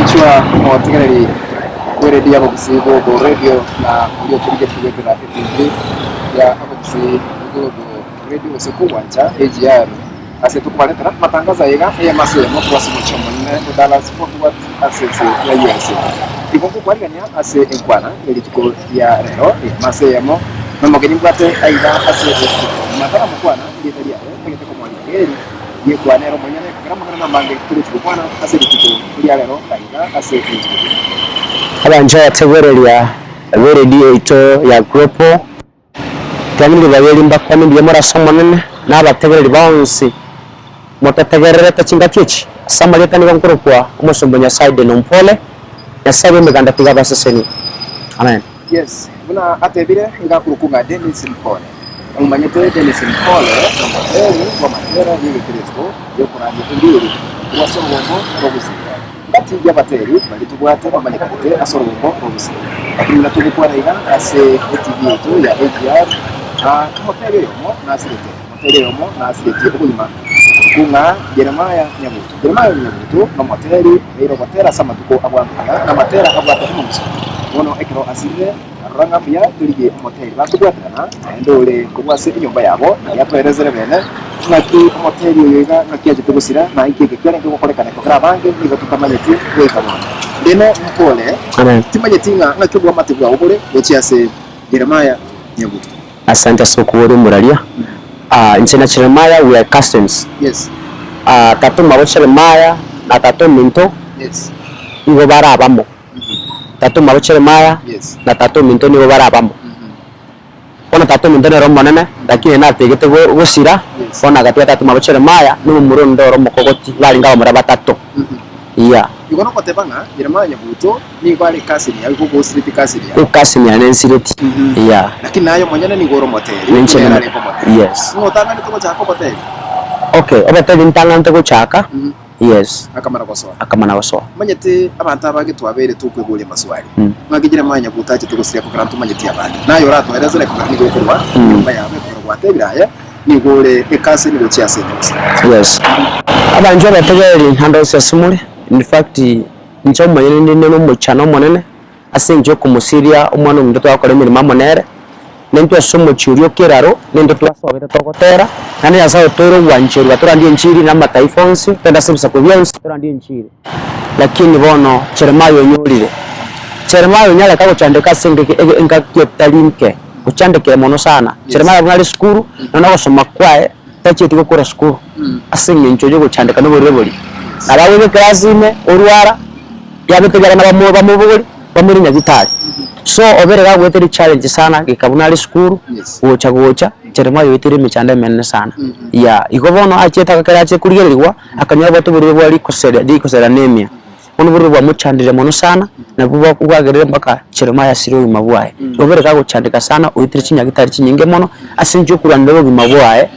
Omwanchwa omotegereri bw'eredio y'Abagusii Global Radio na oria okorigetie goetera etv ya Abagusii Global Radio gose kogwancha AGR ase tokobaretera amatangazo aiga eyemo ase eyemo korwa ase omochie omonene o Dallas Fort Worth ase ense ya USA. Igo ngokwarigania ase enkwana ye rituko ria rero eyemo ase eyemo nomogeni mbwate aiga ase estudio. Nyuma ntaramokwana erieta riaye ntagete komoa ribaga eri Yekwane ere omonyene, ekero amang'ana namange togochia gokwana ase rituko ria rero aiga ase estudio. Abanto abategereria b'eredio yaito ya Global, tiga ribaga eri mbakwane mbuya more ase Omonene, na abategereri bonsi mototegererete chingaki echi. Ase amarieta nigo nkorokwa Omosomba o Nyasae Deno Mpole, Nyasae bw'emeganda tiga abasesenie. Amen. Yes, buna atebire, iga akorokwa ng'a Dennis Mpole. Omomanyete Dennis Mpole nomoteri bw'amatera y'egekristo y'okorandia enchiri korwa ase orobongo rwa Gusii. Gati y'abateri baria tobwate bamanyekanete ase orobongo rwa Gusii. Lakini buna togokwana iga ase etv yaito ya AGR, omoteri oyomo nasirete, omoteri oyomo nasiretie obogima korokwa ng'a Jeremiah Nyabuto. Jeremiah Nyabuto nomoteri obeire ogotera ase amatuko abwango iga, namatera abwate omoguso. Bono ekero asirire, Rora ng'a mbuya torigie omoteri bakobwaterana naende ore korwa ase enyomba yabo, na yatoeresere bene ng'aki omoteri oyo iga ng'aki achete gosira, na inki eke kiarenge gokorekana ekogera abange nigo totamanyeti goika bono. Rende mpore, timanyeti ng'a ng'aki oboamate bwao bore gochia ase Jeremiah Nyabuto. Asante ase okoboria omoraria. Ah, inche na Jeremiah we are cousins. Yes. Ah, tata omwabo Jeremiah na tata ominto Yes. nigo bare abamo. Tata omwabo Jeremiah na tata ominto nigo bare abamo. Bono tata ominto nere omonene, lakini nategete gosira, bono agatiga tata omwabo Jeremiah na omomura onde ore omokogoti, barenge abamura batato. Yeah. Igo nogoteba ng'a Jeremiah Nyabuto nigo are cousin yao, igo ogosireti cousin yao. Cousin yane nsireti. Yeah. Lakini naye omonyene nigo ore omoteri, Ninche buna ere nomo- arenge omoteri. Yes. Ng'o otang'anete gochaka oboteri? Okay, oboteri ntang'anete gochaka, Yes. Akamana gosoa. Akamana gosoa. Omanyete abanto abange twabeire tokweboria amaswali. Ng'aki Jeremiah nyabuto achete gosiria kogera ntomanyeti abange. Naye oratoeresere kogera nigo okorwa enyomba yabo ekogera gwatebire aye nigo ore ekaseni gochia ase enyomba. Yes. Abanchwa abategereri ande onsi ase more, in fact inche omonyene ninde nomochano omonene ase enchera yokomosiria omwana ominto twagokora emeremo amo nere, Nintwe ase omochie oria o keraro, nintwe twasogete togotera, naende Nyasae otoire ogwancherwa torandie enchiri na amataifa onsi, togende ase ebisaku bionsi torandie enchiri. Lakini bono Jeremiah onyorire. Jeremiah onyareka gochandeka ase engaki engaki etari nke, ochandekire mono sana. Jeremiah buna are esukuru, nonya ogosoma kwaye tachieti gokora sukuru ase eng'encho ya ogochandeka na oborwaire boria. Nabo agoika eclass ime, orwara, yabete ebi abana bamobogori. Bamore nyagitari. So obere gagoetera echallenge sana goika buna are esukuru, gocha gocha, Jeremiah oeteire emechando emenene sana. Yeah, igo bono achete ekero achire korigererigwa, akanyora obwate oborwaire bwa rikosera rikosera anemia. Bono oborwaire bwamochandire mono sana, nabwo bwa bwagerire mpaka Jeremiah asire obogima bwaye. Igo obere gagochandeka sana, oetire chinyagitari chinyinge mono, ase eng'encho yokorwanera obogima bwaye,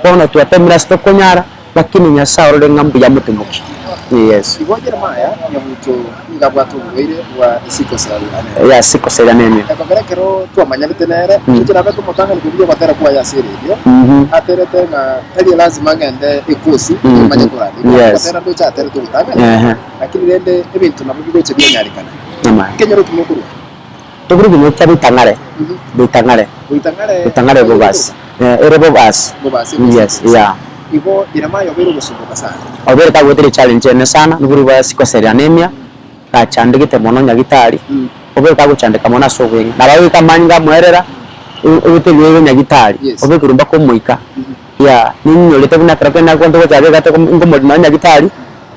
bono twatemire ase tokonyara. Lakini Nyasae orore ng'a mbuya amotemokie. Yes. Igo Jeremiah nyabuto nigo abwate oborwaire bwa sickle cell anemia. Yeah, sickle cell anemia. Ekogera ekero twamanyanete nere, inche nabete omotang'ani kobugia ogotera kwaye ase eredio, aterete ng'a tari lazima ng'ende ekosi manye korandia. Igo Yes. ogotera ndoche aterete ogotang'ani, Ehe. lakini rende ebinto nabo bigocha bianyarekana. Amaene. Nkenyoro ki mokorwa? Tokori kinyoro kia Bitang'are, Bitang'are, Bitang'are, Bitang'are Bobasi. Eh, ere Bobasi. Bobasi, Yes, yeah. Igo Jeremiah obeire ogosumboka sana. Obeire tagwetire challenge ene sana, nobori bwa sickle cell anemia, gachandegete mono nyagitari, obeire tagochandeka mono ase obweng'e. Nabo agoika amanyinga amoerera, ogote rirorio nyagitari, Yes. obekerwe mpaka omoika. Yeah, ninyorete buna ekero kende nakonte gochaka egate nkomorina nonya nyagitari,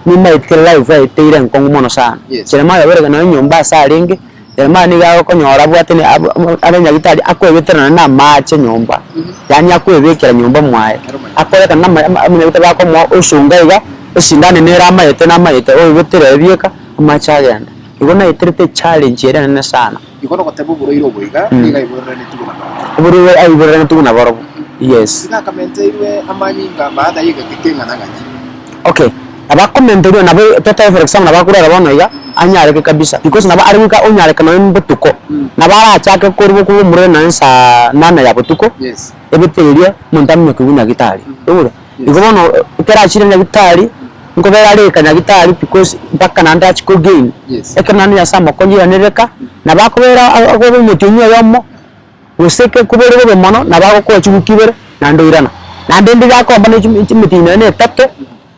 Nimaete life aeteire enkong'u mono sana. Yes. Jeremiah obereke nonya enyomba ase arenge, Jeremiah nigo agokonyora abwate ne ab are nyagitari akoebetera nonya na amache nyomba, yaani akoebekera nyomba mwaye. Akorekana na ama ama amanyagitari bakomoa osonga iga, esindani nere amaete namaete oebetera ebieka, amache agenda. Igo naeterete echallenge ere enene sana. Igo nogoteba oborwaire obo iga, nigo aiboreranetwe buna barobwo. Oborwaire aiboreranetwe buna barobwo, yes. Iga akamenteirwe amanyinga baada y'egeka keng'ana ng'aki. Okay, nabo akomenterwa nabo totebe for example nabo akorwara bono iga, anyareke kabisa because nabo are goika onyareke nonye botuko, nabo arachake korwa korwa omorwaire nonye saa nane ya botuko, Yes. ebete eria omonto aminyokigwe nyagitari, oigure? Igo bono ekero achire nyagitari. Nkobera are ekanyagitari because mpaka naende achie ko gain, Yes. ekero naende Nyasaye amokonye oiranereka, nabo akobera akobe omotienyi oyomo, gose eke kobere bobe mono, nabo agokoa chiwiki ibere, naende oirana. Naende ndire akomba ne chimi chimetienyi nonya na etato,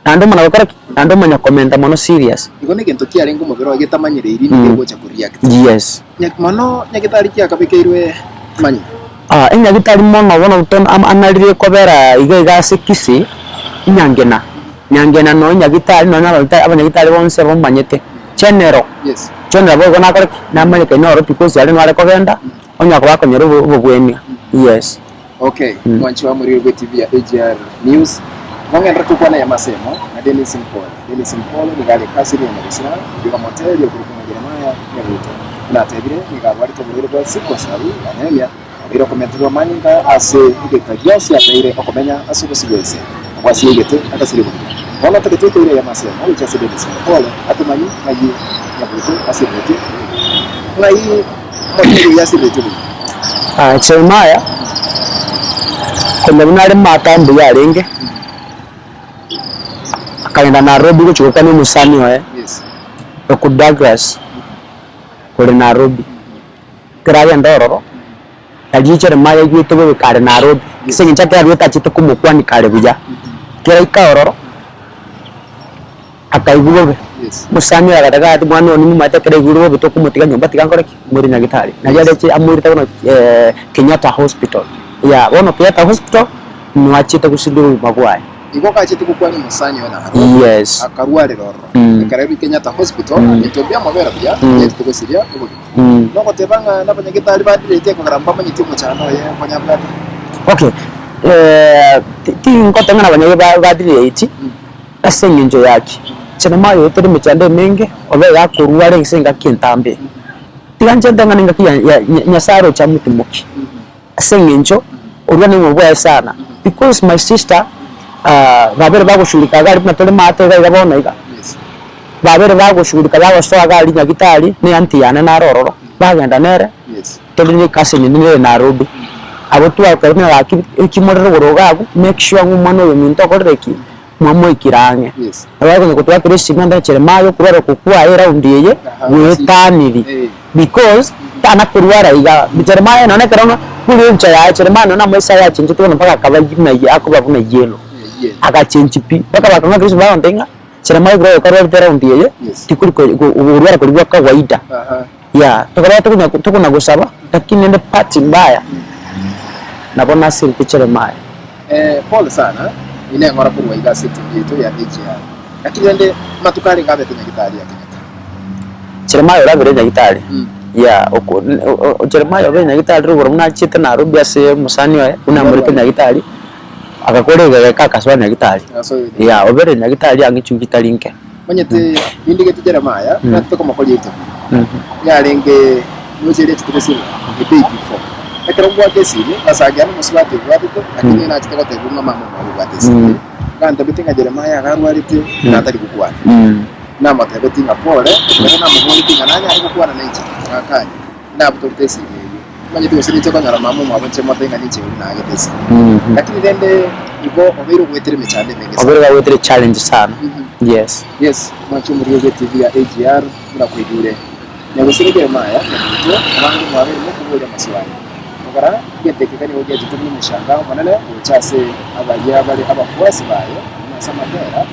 naende omana gokora ki? Naende omanya komenta mono serious. Igo negento kiarenge omobere oye getamanyereiri nigo egocha ko react. Yes. Nya mono nyagitari kiakabekeirwe manyinga. Ah, enyagitari mono bono ton ama anarire kobera iga iga ase Kisii, Nyangena. Nyangena nonya nyagitari nonya abagitari abanyagitari bonsi abamanyete, General. Yes. General boigo nakore ki? Namanyekaine noro because aria nare kogenda, onya koba akonyora obo obobwenia, yes. Okay, mwanchi wa moriro bwe TV ya AGR News, nong'enderere gokwana ya masemo na Dennis Mpole. Dennis Mpole nigo are ekasiri ya Nyagusira, oyio omotebia okorokwa ng'a Jeremiah Nyabuto. Buna atebire, nigo arwarete oborwaire bwa sickle cell anemia, obeire okomenterwa amanyinga ase egeka gionsi abeire okomenya ase obosio bw'ense. Obwasiegete agasiria obogima. Bono tagete ekeira ya masemo gochia ase Dennis Mpole atomanye ng'ai Nyabuto asirerete obogima. Ng'ai omotebia oyio asirerete obogima. Jeremiah konya buna are mata mbuya arenge, akagenda Nairobi gochia gokwania omosani oye, Oku Douglas ore Nairobi. Ekero agenda ororo, riria Jeremiah aigwete bobe kare Nairobi, ase eng'encho ekero aruete achete komokwania kare buya, ekero aika ororo, Akaigwa bobe. Omosani oye agataka ati mwana one nimomanyete ekero aigure bobe tokomotiga nyomba tiga nkore ki? Moire nyagitari. Nario areche amoirete bono Kenyatta Hospital. Yeah, bono Kenyatta Hospital nigo achiete gosiria obogima bwaye. Igo gachete gokwania omosani oye Nairobi, Yes. akarwarera ororo. Ekero airwe Kenyatta Hospital, ebinto mbiamobera buya, yachete gosiria obogima. Nogoteba ng'a nabanyagitari badireti ekogera mbamanyeti omochando oye konya abwate. Okay, tingoteba ng'a nabanyagitari badireti. Ase engencho yaki, Jeremiah oetire emechando emenge, obe gakorua are ase engaki entambe. Tiga inche nte ng'a nengaki ya ya Nyasaye aroche amotimokie, ase eng'encho oria ning'o bwaye sana, because my sister babere bagoshughulika iga aria buna tore maate iga iga bono iga, babere bagoshughulika bagosoa iga aria nyagitari, ne aunty yane naro ororo, bagenda nere, tore ne ecousin nere Nairobi, abwo twakora buna gaki ekimorero igoro iga abwo, make sure ng'a omwana oyo ominto okorire ki? Mwamoikire ang'e. Nabo akonya gotwakera esimi ande Jeremiah okorwara oko kwaye eraundi eye gwetaniri because tana korwara iga. Jeremiah nonya ekero ng'a buna encha yaye Jeremiah nonya amaiso aye achenchete bono mpaka akaba buna akoba buna yellow. Agachenchi pi mpaka bakang'akera esimi bagontebia ng'a Jeremiah okorwara oko arwarete eraundi eye tikori ko okorwara koria gwa kawaida. Yeah, tokaba tokonya tokona gosaba lakini rende bahati mbaya nabo nasirete Jeremiah. Pole sana, inee ng'ora korwa iga ase etibi yaito ya AGR. Lakini rende amatuko arenge abete nyagitari ya Kenyatta. Jeremiah orabire nyagitari, yeah, oko Jeremiah obere nyagitari rogoro buna achiete Nairobi ase omosani oye, buna amorete nyagitari, agakora egegeka agasoa nyagitari, yeah, obere nyagitari ang'e chiwiki tari nke. Omanyete nindigeti Jeremiah, natete komokoria etibi yarenge noche eria achete gosibwa the day before. Ekero mbwate esimi, ngasangia nomosubati obwatete, lakini nigo nachete gotebigwa ng'a mama omwabo obwate esimi. Gantebeti ng'a Jeremiah iga arwarete, natari gokwana. Namotebeti ng'a pole, ekero namoboretie ng'a nanyare gokwana nainche, agakanya. Nabutorete esimi eyio. Omanyete gose ninche konyora mama omwabo inche motebi ng'a ninche oria naagete esimi. Lakini rende igo obeire ogoetera emechando emenge sana. Obeire gagoetera echallenge sana, yes. Yes, mwanche omorwoti bwe TV ya AGR buna kwaigure. Nyagusire Jeremiah, nyaminto, abange mwabeire mokoboria amaswali. Rogora, egento eke nigo giachete buna omoshangao omonene gocha ase abaria bare abafuasi baye buna ase amatera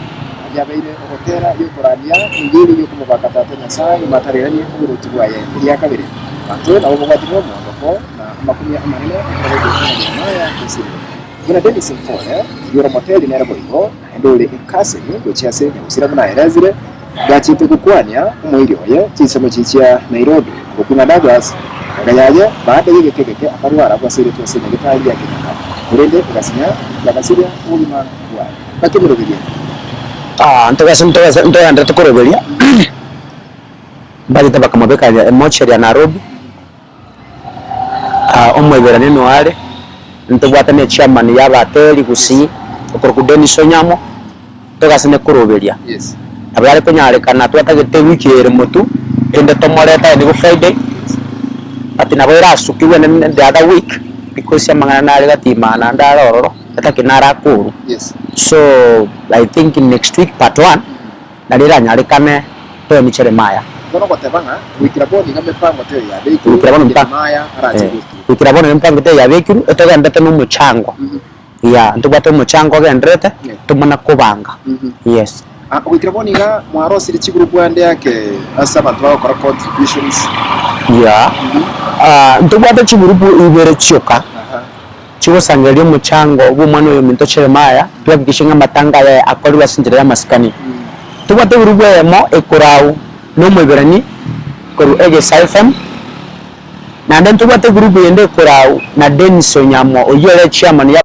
aria abeire ogotera y'okorania enchili y'okomobaka Tata Nyasae nyuma atareranie oboruoti bwaye eria kabere. Abanto nabo babwatire omoondoko na amakumia amanene ekero baigwete ng'a Jeremiah osirire. Buna Dennis Mpole, oyio ore omoteri nere boigo, naende ore ekaseni gochia ase nyagusira buna aerezire, Gachete gokwania omoiri oye chinsemo chichia Nairobi, korokwa ng'a Douglas, magega yaye baada y'egeka egeke akarwara bwaseiretwe ase nyagetari ya Kenyatta, korende egasinya bagasiria obogima bwaye. Bakemoroberia. Ntogenderete koroberia, mbachete bakamobeka emochari ya Nairobi, omoiberania nigo are, ntobwate ne chairman ya abateri gusii, okorokwa Dennis Onyamo, togasene koroberia. Nabo yare konyarekana twatagete ewiki ere motwe, erinde tomorete aye nigo Friday, but nabo erasukigwe the other week, because amang'ana nare gati ime naende are ororo, etaki nare akorwa. So, I think next week part one. Nario eranyarekane toeni Jeremiah. Bono ogoteba ng'a goikera bono iga mepango teiyo yabekirwe, Goikera bono mpa- Jeremiah arache eh, goikigwa. goikera bono emepango teiyo yabekirwe, etogendete nomochango. Yeah, ntobwate omochango ogendererete, Yeah. tomana kobanga. Yes. Ah, goikera bono iga mwarosirie chigroup ande ake ase abanto bagokora contributions. Yeah. Ah, ntobwate chigroup ibere chioka, Aha. chigosangereria omochango bw'omwana oyo ominto Jeremiah, twahakikishe ng'a amatanga aye akorirwe ase enchera y'amasikani. Tobwate egroup eyemo ekorau na Omoiberani korwa Egesa FM, naende ntobwate egroup yende ekorau na Dennis Onyamo oyio ore chairman ya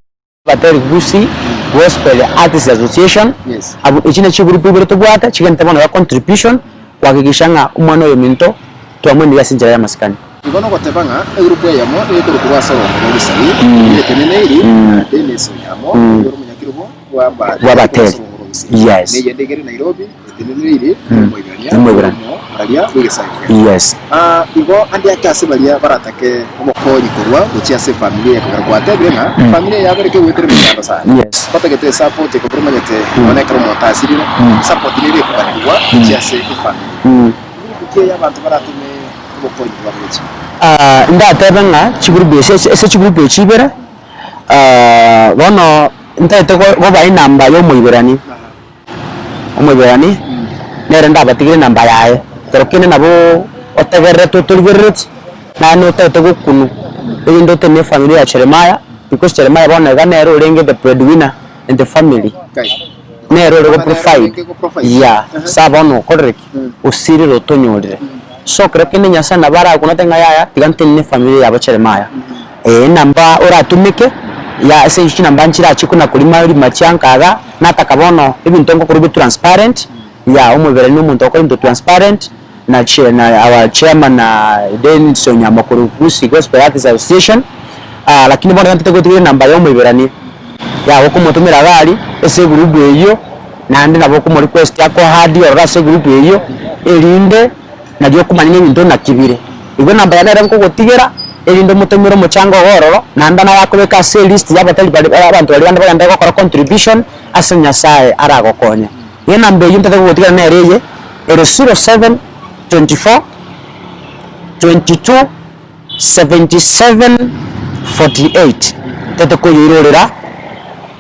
Abateri Gusii Gospel Artists Association. Yes. Abwo echi nachio chigroup ibere tobwate chigente bono iga contribution kohakikisha ng'a omwana oyo ominto twamwenirie ase enchera y'amasikani. Igo nogoteba ng'a egroup eyemo nigo ekorokwa ase obomo bwa Gusii, eyio eteneneiri na Dennis Onyamo, oyio ore omonyakerogo Bw'abateri. Yes. Neyende igere Nairobi eteneneiri n'Omoiberania Omoiberania. omoraria bw'egesaku. Yes. Ah, igo ande ake ase baria baratake obokonyi korwa gochia ase efamilia eye ekogera gwatebire ng'a efamilia eye yabo ere kegoetera emechando sana. Yes. Batagete esupport ekogera omanyete nonya ekero omonto asirire, esupport nere ekoganigwa gochia ase efamilia. Group ki eye abanto baratome obokonyi bwabo gochia? Ah, ndatebe ng'a chigroup echi ase chigroup echi ibere, bono Ntaete koba enamba y'Omoiberani, Omoiberani nere ndabatigere enamba yaye, ekero kende nabo otegererete otorigerereti, naende otaete gokunu, erinde oteme efamiri ya Jeremiah, because Jeremiah bono iga nere orenge the breadwinner in the family, nere ore go provide, yeah, sa bono okorire ki? Osirire otonyorire. So ekero kende Nyasaye nabo arakunate ng'a yaya tiga ntenene efamiri yabo Jeremiah. Enamba oratumeke ya ase echi chinamba nchirache kona korima rima chianka iga, nataka bono ebinto ngokorwa bi transparent, ya omobere na omonto ogokora ebinto transparent, na chi na our chairman Dennis Onyama korwa Gusii Gospel Artists Association, lakini bono iga ntete gotiga enamba ya omoiberania, ya gokomotomera iga aria ase egroup eyio, naende nabo okomo request ako add ororo ase egroup eyio, erinde nario okomanya na ebinto naki bire. Igo enamba yane ere nkogotigera, erinde omotomere omochango ogo ororo, naende naye akobeke ase elist y'abatari baria abanto baria bande bagende gokora contribution ase Nyasaye aragokonye. Igo enamba eyio ntagete kogotigera nere eye, ere 0724 22 77 48, ntagete koyoirorera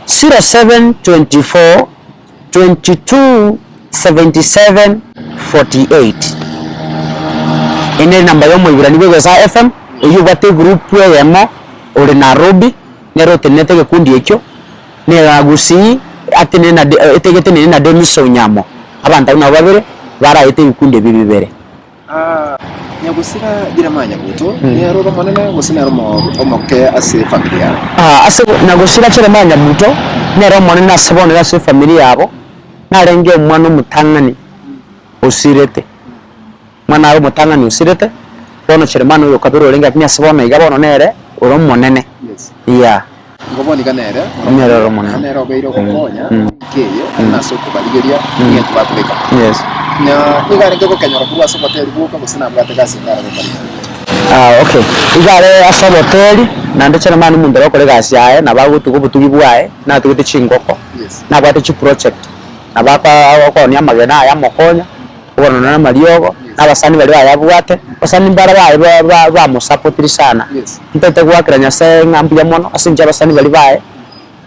0724 22 77 48. Eye nere enamba ya omoiberania bwa Egesaa FM, oyio obwate egroup eyemo ore Nairobi, nere otenenete egekundi ekio, nere Gusii atenene na De etegetenene na Dennis Onyamo. Abanto abwo nabo babere baraete ebikundi ebi bibere. Nyagusira Jeremiah Nyabuto nere ore omonene gose nere omoke ase efamiri yabo? Ase Nyagusira Jeremiah Nyabuto nere omonene ase bono iga ase efamiri yabo, narenge omwana omotang'ani osirete, omwana are omotang'ani osirete, bono Jeremiah noyo okabere orenge lakini ase bono iga bono nere ore omonene, yeah. Igo bono iga nere Nere ore omonene. nere obeire ogokonya enka eye na ase okobarigeria eng'encho bakobeka. Yes. Na nigo arenge gokenyora korwa ase oboteri bwoka gose nabwate gasi ende are gokora. Ah, okay. Iga are ase oboteri, naende Jeremiah nomonto ore gokora egasi yaye, nabo agotuga obotugi bwaye, natugete chingoko, Yes. nabwate chiproject, nabo aka akoonia amagena aye amokonya, obororo na amariogo, na abasani baria bayabwate, abasani mbare baye ba- ba- bamosapotiri sana. Yes. Ntaete goakera Nyasae ng'a mbuya mono ase inche abasani baria baye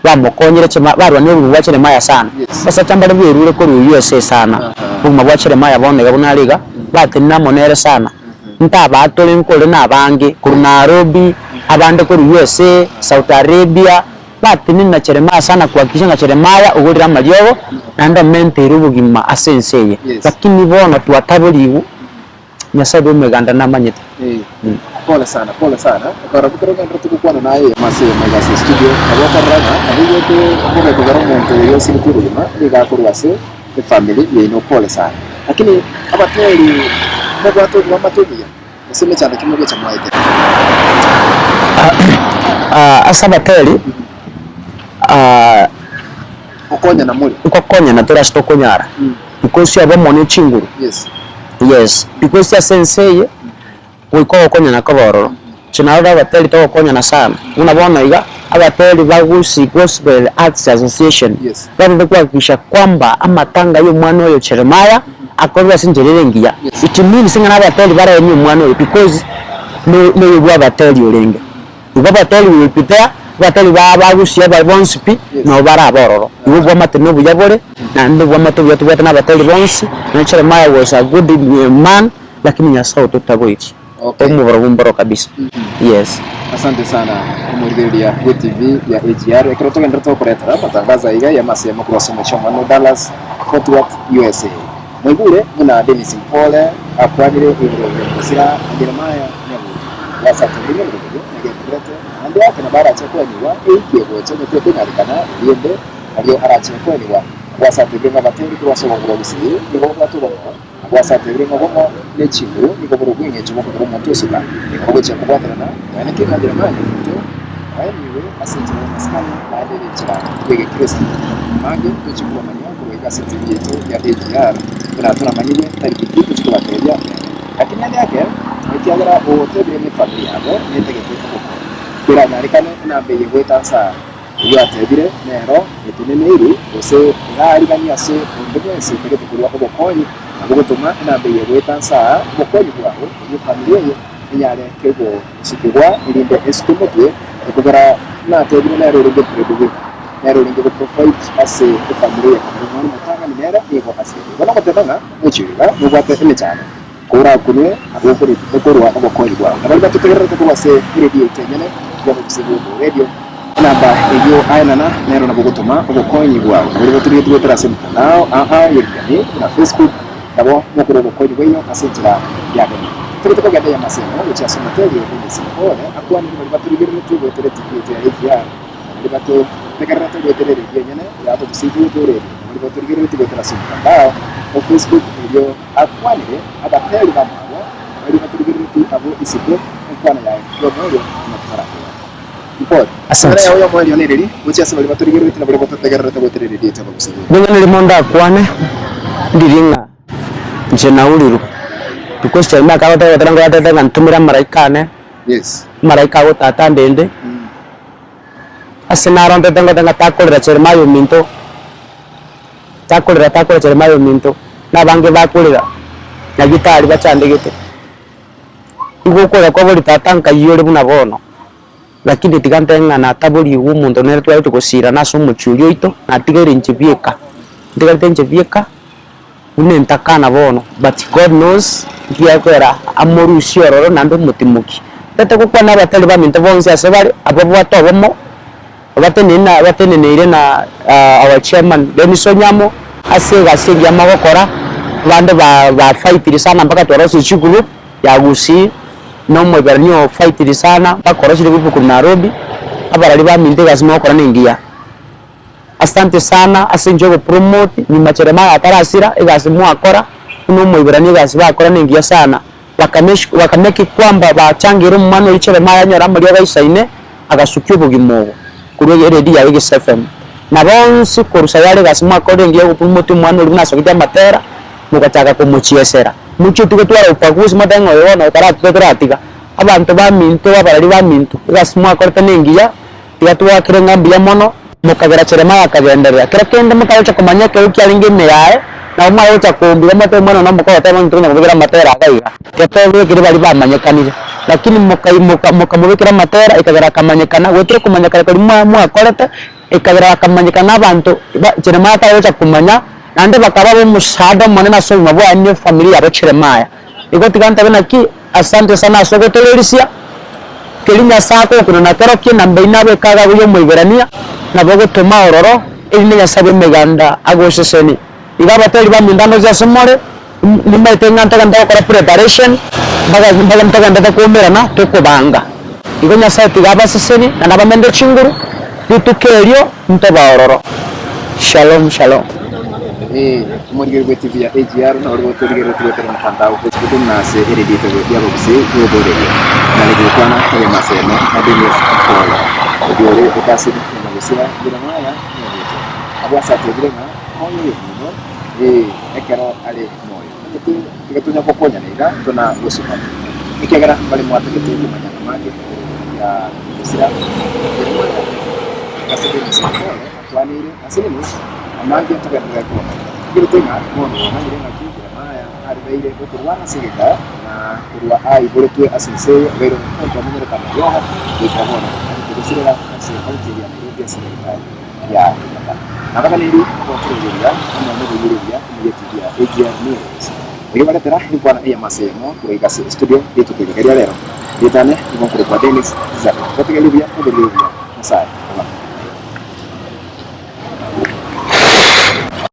bamokonyire chema barwanire obogima bwa Jeremiah sana. Yes. Abasacha mbare berure korwa USA sana, obogima bwa Jeremiah bono iga buna are iga, batenene amo nere sana. Ntabatore nkore na abange korwa Nairobi, abande korwa USA, Saudi Arabia, Batenene na Jeremiah sana kuhakikisha ng'a Jeremiah ogorire amariogo naende omenteire obogima ase ense eye. Yes. Lakini bono twataborigwe, Nyasae bw'emeganda namanyete. Eh, Pole sana, pole sana. Ekero bikero ogenderete gokwana naye eyemo ase eyemo iga ase estudio, nabo okorora ng'a nabo oigwete obobe kogera omonto oyo osirete obogima nigo akorwa ase efamiri yaino. Pole sana. Lakini abatweri mobwate oboamate obuya. Gose emechando ki mogocha mwaetera? Ase abateri, Gokonyana more. Ngokonyana tore ase tokonyara, because obomo ne chinguru, Yes. yes, because ase ense eye, goika ogokonyana kobe ororo. Inche narora abateri togokonyana sana, buna bono iga. Abateri ba Gusii Gospel Arts Association Yes. batete kuhakikisha kwamba amatanga ya omwana oyo Jeremiah akorwe ase enchera ere engiya. Yes. It means ng'a nabateri baraenie omwana oyo because no- noyo bwa abateri orenge. Igo abateri will be there, abateri ba ba Gusii aba bonsi pi, Yes. nabo barabe ororo. Igo obwamate na obuya bore, naende obwamate obuya tobwate na abateri bonsi, nonya Jeremiah was a good man, lakini Nyasaye ototagoirie. Okay. Omoboro mboro kabisa. Yes. Asante sana omorigereria bwe TV ya AGR ekero togenderete gokoretera amatangazo aiga y'amasemo korwa ase omochie omonene o Dallas, Fort Worth, USA. Mwaigure buna Dennis Mpole akwanire igoro y'omosira Jeremiah Nyabuto bwasatogire emeroberio negendererete naende ake nabo arache koenigwa eikie gocha onye tekonyarekana eriende nario arache koenigwa bwasatogire ng'a abateri korwa ase obongo bwa Gusii nigo bobwate obomo Abwo ase atebire ng'a obomo ne chinguru nigo bore obw'engencho bw'okogera omonto osuka, nigo bogochia kobwaterana, nonya ki ng'a Jeremia omonto oeniwe ase enchera y'amasikani naende ere enchera y'egekristo. Amange tochia kobamanyia korwa iga ase TV yaito ya AGR buna toramanyigwe tari ki tochia kobatebia rero. Lakini ande ake, ekiagera otebire ng'a efamiri yabo netagete obokonyi, keranyarekane enamba eye goeta nsa Oyio atebire, Nero eteneneiri, gose eraariganie ase onde bwensi otagete korua obokonyi, nabo gotoma enamba eye goeta nse aa obokonyi bwao, erio efamiri eye enyare kegosukigwa, erinde esuke motwe, ekogera natebire nere orenge breadwinner, nere orenge goprovide ase efamiri eye kobera omwana omotang'ani nere nigo asirete. Igo nogoteba ng'a mochie oyo iga nobwate emechando, korakunwe nabo okorua obokonyi bwao. Na baria batotegererete korwa ase eredio yaito enyene, y'Abagusii Global Radio, Enamba eyio aenana nero nabo ogotoma obokonyi bwao. Boria botorigetie goetera ase emitandao aa y'ekegami buna Facebook, nabo mokorwa obokonyi bwaino ase enchera ya bene. Tobete kogenda y'amasemo gochia ase omoterio Dennis Mpole akwanire baria batorigereretie goetera etibi yaito ya AGR na baria batotegererete goetera eredio enyene ya Abagusii Global Radio na baria batorigereretie goetera ase omotandao o Facebook erio akwanire abateri bamwabo na baria batorigereretie abwo isiko enkwana yaye y'omoerio buna totarakogenda. Asante. Ring'ana erimo ndakwane, ndiri ng'a inche naurirwe, because Jeremiah ekero agoteba goteba nigo atebete ng'a ntomere amaraika ane, amaraika ago tata andende, ase narontete ngoteba ng'a takorera Jeremiah ominto, takorera takorera Jeremiah ominto, na abange bakorera, nyagetari bachandegete. Igo okorera kwabori tata nkai ore buna bono. Lakini tiga ntebe ng'a nataborigwe omonto nere twarete gosirana ase omochie oria oito, natigaire inche bieka, ntigarete inche bieka buna entakana bono, but God knows ekiagera amorusie ororo naende omotimoki. Ntete gokwana abatari baminto bonsi ase bare, abwo babwate obomo, batenene na bateneneire na our chairman Dennis Onyamo, ase egasi engiya mogokora, abande ba bafightire sana mpaka twarosirie chigroup ya Gusii. Na Omoiberania oo fightiri sana mpaka orosire ebuku korwa Nairobi, abarari baminto egasi mogokora nengiya. Asante sana ase enchera yogopromote nyuma Jeremiah atarasira egasi mwakora buna Omoiberania egasi bakora nengiya sana, bakameshu bakamake kwamba bachangeire omwana oria Jeremiah anyore amariogo aisaine agasukia obogima obo korwa eredio yaye Gisa FM. Na bonsi korwa sayare egasi mwakorire engiya yogopromote omwana oria buna asogete amatera. Mogachaka komochiesera, mochie gotwara ubaguzi, motebe ng'a oyo bono otaratiga toratiga. Abanto baminto, abarari baminto, egasi mwakorete nengiya, tiga twaakere ng'a mbuya mono, mokagera Jeremiah akagenderera. Kero kende motagocha komanya ekeegwa kiarenge ime yaye, nabo mware gocha kombia motebe omwana one omoka ogoteba ng'a intwe tonya kobekera amatera iga iga. Tiga twabekire baria bamanyekanire, lakini mokai moka mokamobekera amatera ekagera akamanyekana, goetera okomanyekana koria mwa mwakorete, Ekagera bakamanyekana nabanto ba Jeremiah atare gocha komanya, naende bakaba ab'omosaada omonene ase obogima bwaye ne efamiri yabo Jeremiah. Igo tiga ntabe naki, asante sana ase ogotorerisia, keria Nyasae agokuna na kerokio na mbeino abeke agago y'Omoiberania, nabo ogotoma ororo, erinde Nyasae bw'emeganda agosesenie. Igo abateri baminto ande onsi ase more, nimaete ng'a ntogende gokora preparation, mpaka mpaka ntogendete koumerana tokobanga. Igo Nyasae tiga abasesenie naende abamende chinguru, rituko erio ntobe ororo. Shalom shalom. Ee, omorigeri bw'etibi ya AGR noro gotorigereretie goetera omotandao Facebook na ase eredio etogo y'Abagusii y'oboreria. Nare gokwana egemaseme na Dennis Apollo, oyio ore otasiri na gosira Jeremiah Nyabuto. Abwo ase atebire ng'a Moyo oyominto, ee, ekero are moyo. Onye tiga tonya gokonyana iga, tona gosukana, ekiagera mbare mwatagete komanya amange igoro ya gosira Jeremiah. Ase Dennis Mpole akwaneire ase Dennis amange ntogenderere komanya. Nkerete ng'a bono omanyire ng'aki Jeremiah arebeire okorwana ase egeka na korwa aiboretwe ase ense eye obeire omonto omenyerete amariogo goika bono agete gosirera ase ekaunti ya Nairobi ase enyagitari ya Kenyatta. Nabaganeiri ogoterereria amo noboiyereria omuya TV ya AGN News. Erio baretera enkwana eyemo ase eyemo korwa iga ase estudio rituko eri ria rero. Ritane nigo nkorokwa Dennis Zaka. Gotegereria buya, oborie buya. Nyasae.